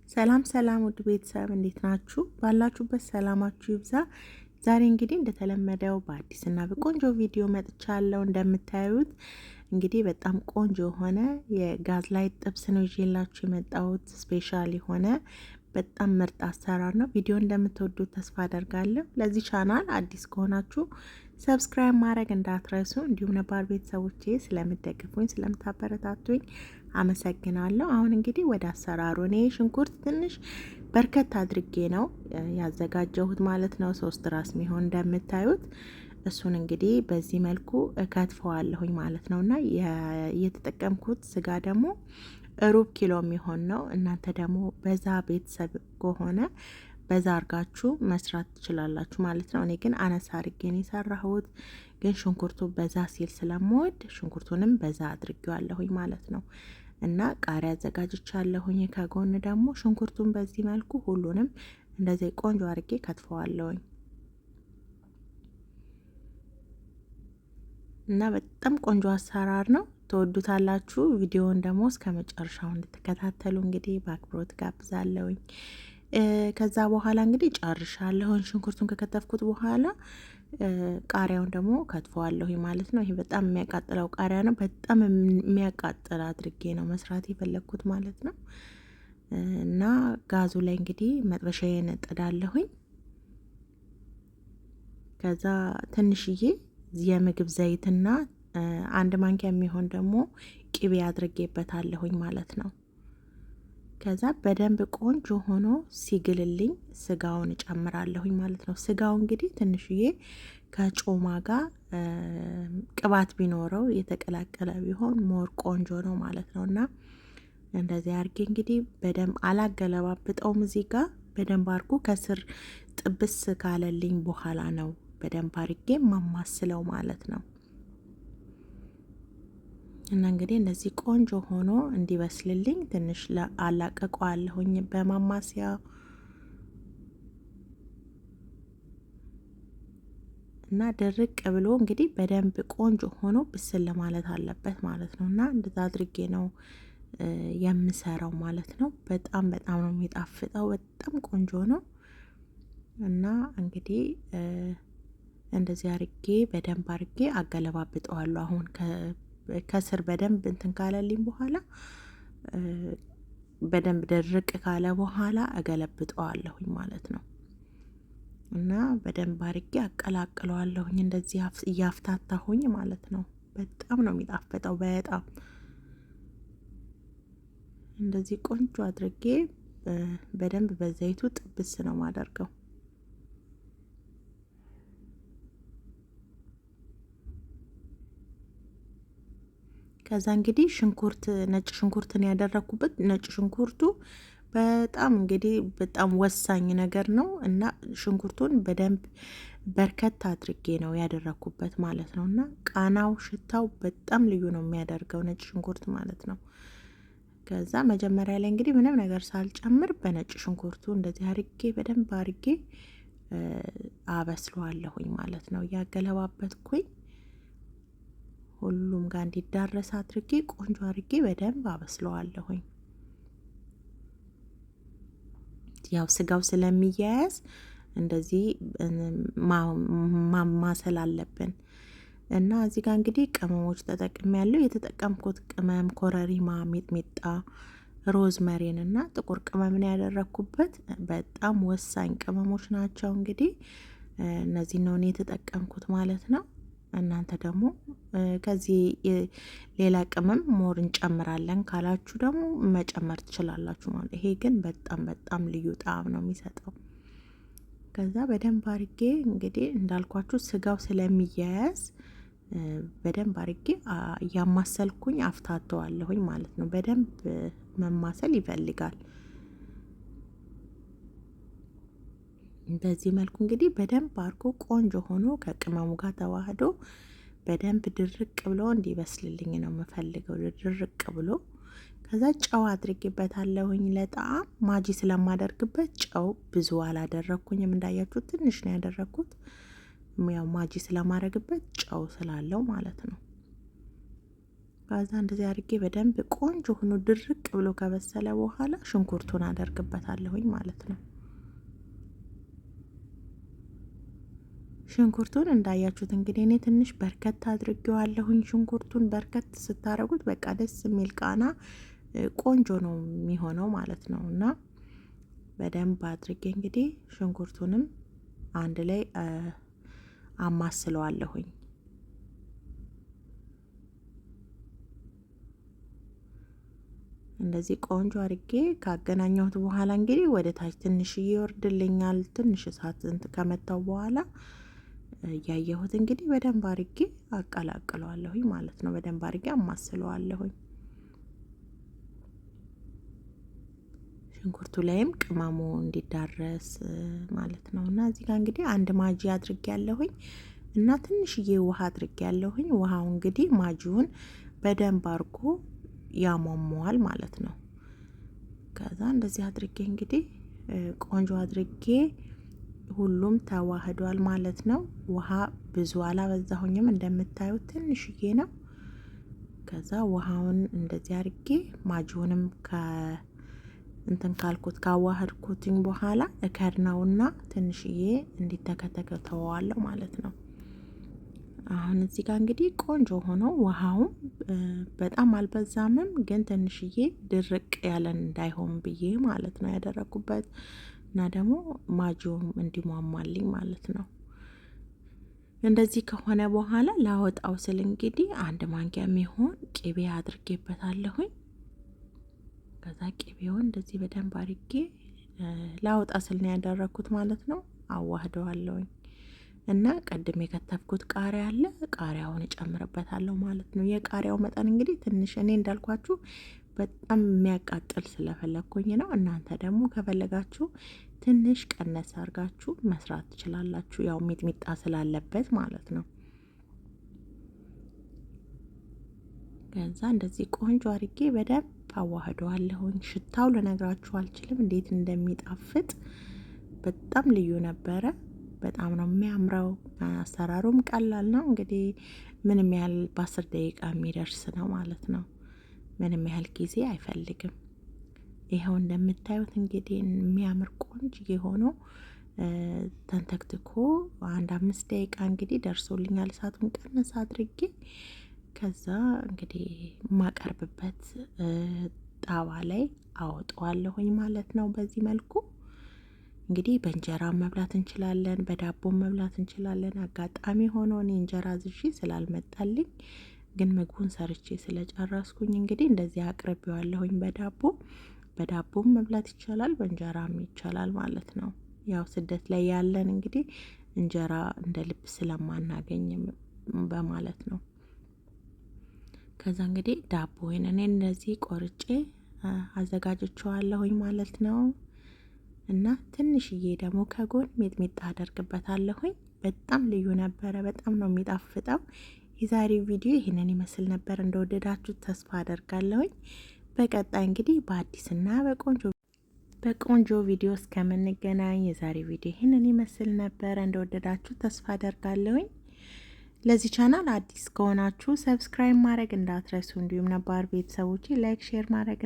ሰላም ሰላም ውድ ቤተሰብ እንዴት ናችሁ? ባላችሁበት ሰላማችሁ ይብዛ። ዛሬ እንግዲህ እንደተለመደው በአዲስና በቆንጆ ቪዲዮ መጥቻለሁ። እንደምታዩት እንግዲህ በጣም ቆንጆ የሆነ የጋዝ ላይ ጥብስ ነው ይዤላችሁ የመጣሁት። special የሆነ በጣም ምርጥ አሰራር ነው። ቪዲዮ እንደምትወዱት ተስፋ አደርጋለሁ። ለዚህ ቻናል አዲስ ከሆናችሁ subscribe ማድረግ እንዳትረሱ፣ እንዲሁም ነባር ቤተሰቦቼ ስለምትደግፉኝ ስለምታበረታቱኝ አመሰግናለሁ። አሁን እንግዲህ ወደ አሰራሩ እኔ ሽንኩርት ትንሽ በርከት አድርጌ ነው ያዘጋጀሁት ማለት ነው። 3 ራስ ሚሆን እንደምታዩት እሱን እንግዲህ በዚህ መልኩ እከትፈዋለሁኝ ማለት ነው። እና የተጠቀምኩት ስጋ ደግሞ ሩብ ኪሎ የሚሆን ነው። እናንተ ደግሞ በዛ ቤተሰብ ከሆነ በዛ አርጋችሁ መስራት ትችላላችሁ ማለት ነው። እኔ ግን አነሳ አርጌ ነው የሰራሁት። ግን ሽንኩርቱ በዛ ሲል ስለምወድ ሽንኩርቱንም በዛ አድርጌዋለሁኝ ማለት ነው። እና ቃሪያ አዘጋጅቻለሁኝ። ከጎን ደግሞ ሽንኩርቱን በዚህ መልኩ ሁሉንም እንደዚህ ቆንጆ አርጌ ከትፈዋለሁኝ። እና በጣም ቆንጆ አሰራር ነው፣ ትወዱታላችሁ። ቪዲዮውን ደግሞ እስከ መጨረሻው እንድትከታተሉ እንግዲህ በአክብሮት ጋብዛለሁኝ። ከዛ በኋላ እንግዲህ ጨርሻለሁኝ። ሽንኩርቱን ከከተፍኩት በኋላ ቃሪያውን ደግሞ ከትፈዋለሁኝ ማለት ነው። ይሄ በጣም የሚያቃጥለው ቃሪያ ነው። በጣም የሚያቃጥል አድርጌ ነው መስራት የፈለግኩት ማለት ነው። እና ጋዙ ላይ እንግዲህ መጥበሻዬን እጥዳለሁኝ። ከዛ ትንሽዬ የምግብ ዘይትና አንድ ማንኪያ የሚሆን ደግሞ ቅቤ አድርጌበታለሁኝ ማለት ነው። ከዛ በደንብ ቆንጆ ሆኖ ሲግልልኝ ስጋውን እጨምራለሁኝ ማለት ነው። ስጋው እንግዲህ ትንሽዬ ከጮማ ጋር ቅባት ቢኖረው የተቀላቀለ ቢሆን more ቆንጆ ነው ማለት ነው። እና እንደዚህ አድርጌ እንግዲህ በደንብ አላገለባብጠውም። እዚህ ጋር በደንብ አድርጎ ከስር ጥብስ ካለልኝ በኋላ ነው በደንብ አድርጌ ማማስለው ማለት ነው። እና እንግዲህ እንደዚህ ቆንጆ ሆኖ እንዲበስልልኝ ትንሽ አላቀቀዋለሁኝ በማማሰያ። እና ድርቅ ብሎ እንግዲህ በደንብ ቆንጆ ሆኖ ብስል ማለት አለበት ማለት ነው። እና እንደዛ አድርጌ ነው የምሰራው ማለት ነው። በጣም በጣም ነው የሚጣፍጠው። በጣም ቆንጆ ነው። እና እንግዲህ እንደዚህ አርጌ በደንብ አርጌ አገለባብጠዋለሁ። አሁን ከስር በደንብ እንትን ካለልኝ በኋላ በደንብ ድርቅ ካለ በኋላ እገለብጠዋለሁኝ ማለት ነው። እና በደንብ አርጌ አቀላቅለዋለሁኝ እንደዚህ እያፍታታሁኝ ማለት ነው። በጣም ነው የሚጣፍጠው። በጣም እንደዚህ ቆንጆ አድርጌ በደንብ በዘይቱ ጥብስ ነው ማደርገው። ከዛ እንግዲህ ሽንኩርት ነጭ ሽንኩርትን ያደረኩበት ነጭ ሽንኩርቱ በጣም እንግዲህ በጣም ወሳኝ ነገር ነው እና ሽንኩርቱን በደንብ በርከት አድርጌ ነው ያደረኩበት ማለት ነው። እና ቃናው ሽታው በጣም ልዩ ነው የሚያደርገው ነጭ ሽንኩርት ማለት ነው። ከዛ መጀመሪያ ላይ እንግዲህ ምንም ነገር ሳልጨምር በነጭ ሽንኩርቱ እንደዚህ አርጌ በደንብ አርጌ አበስለዋለሁኝ ማለት ነው እያገለባበትኩኝ ሁሉም ጋር እንዲዳረስ አድርጌ ቆንጆ አድርጌ በደንብ አበስለዋለሁኝ። ያው ስጋው ስለሚያያዝ እንደዚህ ማማሰል አለብን። እና እዚህ ጋር እንግዲህ ቅመሞች ተጠቅሜያለሁ። የተጠቀምኩት ቅመም ኮረሪማ፣ ሚጥሚጣ፣ ሮዝመሪን እና ጥቁር ቅመምን ያደረኩበት በጣም ወሳኝ ቅመሞች ናቸው። እንግዲህ እነዚህ ነው እኔ የተጠቀምኩት ማለት ነው። እናንተ ደግሞ ከዚህ ሌላ ቅመም more እንጨምራለን ካላችሁ ደግሞ መጨመር ትችላላችሁ ማለት። ይሄ ግን በጣም በጣም ልዩ ጣዕም ነው የሚሰጠው። ከዛ በደንብ አርጌ እንግዲህ እንዳልኳችሁ ስጋው ስለሚያያዝ በደንብ አርጌ እያማሰልኩኝ አፍታተዋለሁኝ ማለት ነው። በደንብ መማሰል ይፈልጋል። በዚህ መልኩ እንግዲህ በደንብ አርጎ ቆንጆ ሆኖ ከቅመሙ ጋር ተዋህዶ በደንብ ድርቅ ብሎ እንዲበስልልኝ ነው የምፈልገው። ድርቅ ብሎ ከዛ ጨው አድርጌበታለሁኝ ለጣዕም ማጂ ስለማደርግበት ጨው ብዙ አላደረግኩኝም። እንዳያችሁ ትንሽ ነው ያደረግኩት። ያው ማጂ ስለማደርግበት ጨው ስላለው ማለት ነው። ከዛ እንደዚህ አድርጌ በደንብ ቆንጆ ሆኖ ድርቅ ብሎ ከበሰለ በኋላ ሽንኩርቱን አደርግበታለሁኝ ማለት ነው። ሽንኩርቱን እንዳያችሁት እንግዲህ እኔ ትንሽ በርከት አድርጌዋለሁኝ። ሽንኩርቱን በርከት ስታደርጉት በቃ ደስ የሚል ቃና ቆንጆ ነው የሚሆነው ማለት ነው። እና በደንብ አድርጌ እንግዲህ ሽንኩርቱንም አንድ ላይ አማስለዋለሁኝ። እንደዚህ ቆንጆ አድርጌ ካገናኘሁት በኋላ እንግዲህ ወደ ታች ትንሽ ይወርድልኛል። ትንሽ እሳት ከመታው በኋላ እያየሁት እንግዲህ በደንብ አድርጌ አቀላቅለዋለሁኝ ማለት ነው። በደንብ አድርጌ አማስለዋለሁኝ። ሽንኩርቱ ላይም ቅመሙ እንዲዳረስ ማለት ነው። እና እዚህ ጋር እንግዲህ አንድ ማጂ አድርጌ ያለሁኝ እና ትንሽዬ ውሃ አድርጌ ያለሁኝ። ውሃው እንግዲህ ማጂውን በደንብ አድርጎ ያሟሟዋል ማለት ነው። ከዛ እንደዚህ አድርጌ እንግዲህ ቆንጆ አድርጌ ሁሉም ተዋህዷል ማለት ነው። ውሃ ብዙ አላበዛሁኝም፣ እንደምታዩት ትንሽዬ ነው። ከዛ ውሃውን እንደዚህ አድርጌ ማጂውንም እንትን ካልኩት ካዋህድኩትኝ በኋላ እከድነውና ትንሽዬ እንዲተከተከ ተወዋለሁ ማለት ነው። አሁን እዚህ ጋር እንግዲህ ቆንጆ ሆኖ ውሃውም በጣም አልበዛምም፣ ግን ትንሽዬ ድርቅ ያለን እንዳይሆን ብዬ ማለት ነው ያደረኩበት እና ደግሞ ማጂውም እንዲሟሟልኝ ማለት ነው። እንደዚህ ከሆነ በኋላ ላወጣው ስል እንግዲህ አንድ ማንኪያ የሚሆን ቅቤ አድርጌበታለሁኝ። ከዛ ቅቤውን እንደዚህ በደንብ አድርጌ ላወጣ ስል ነው ያደረኩት ማለት ነው። አዋህደዋለሁኝ እና ቀድም የከተፍኩት ቃሪያ አለ፣ ቃሪያውን እጨምርበታለሁ ማለት ነው። የቃሪያው መጠን እንግዲህ ትንሽ እኔ እንዳልኳችሁ በጣም የሚያቃጥል ስለፈለግኩኝ ነው። እናንተ ደግሞ ከፈለጋችሁ ትንሽ ቀነስ አድርጋችሁ መስራት ትችላላችሁ። ያው ሚጥሚጣ ስላለበት ማለት ነው። ከዛ እንደዚህ ቆንጆ አድርጌ በደንብ አዋህደዋለሁኝ። ሽታው ልነግራችሁ አልችልም እንዴት እንደሚጣፍጥ በጣም ልዩ ነበረ። በጣም ነው የሚያምረው። አሰራሩም ቀላል ነው። እንግዲህ ምንም ያህል በ10 ደቂቃ የሚደርስ ነው ማለት ነው። ምንም ያህል ጊዜ አይፈልግም። ይኸው እንደምታዩት እንግዲህ የሚያምር ቆንጆ ሆኖ ተንተክትኮ አንድ 5 ደቂቃ እንግዲህ ደርሶልኛል። እሳቱን ቀነስ አድርጌ ከዛ እንግዲህ የማቀርብበት ጣባ ላይ አወጣዋለሁኝ ማለት ነው። በዚህ መልኩ እንግዲህ በእንጀራ መብላት እንችላለን፣ በዳቦ መብላት እንችላለን። አጋጣሚ ሆኖ እኔ እንጀራ ዝዤ ስላልመጣልኝ ግን ምግቡን ሰርቼ ስለጨረስኩኝ እንግዲህ እንደዚህ አቅርቤዋለሁኝ። በዳቦ በዳቦም መብላት ይቻላል፣ በእንጀራም ይቻላል ማለት ነው። ያው ስደት ላይ ያለን እንግዲህ እንጀራ እንደ ልብ ስለማናገኝ በማለት ነው። ከዛ እንግዲህ ዳቦዬን እኔ እንደዚህ ቆርጬ አዘጋጅቼዋለሁኝ ማለት ነው። እና ትንሽዬ ደግሞ ከጎን ሚጥሚጣ አደርግበታለሁኝ። በጣም ልዩ ነበረ። በጣም ነው የሚጣፍጠው። የዛሬው ቪዲዮ ይህንን ይመስል ነበር። እንደወደዳችሁት ተስፋ አደርጋለሁኝ። በቀጣይ እንግዲህ በአዲስና በቆንጆ ቪዲዮ እስከምንገናኝ የዛሬው ቪዲዮ ይህንን ይመስል ነበረ። እንደወደዳችሁ ተስፋ አደርጋለሁኝ። ለዚህ ቻናል አዲስ ከሆናችሁ subscribe ማድረግ እንዳትረሱ፣ እንዲሁም ነባር ቤተሰቦቼ like፣ share ማድረግ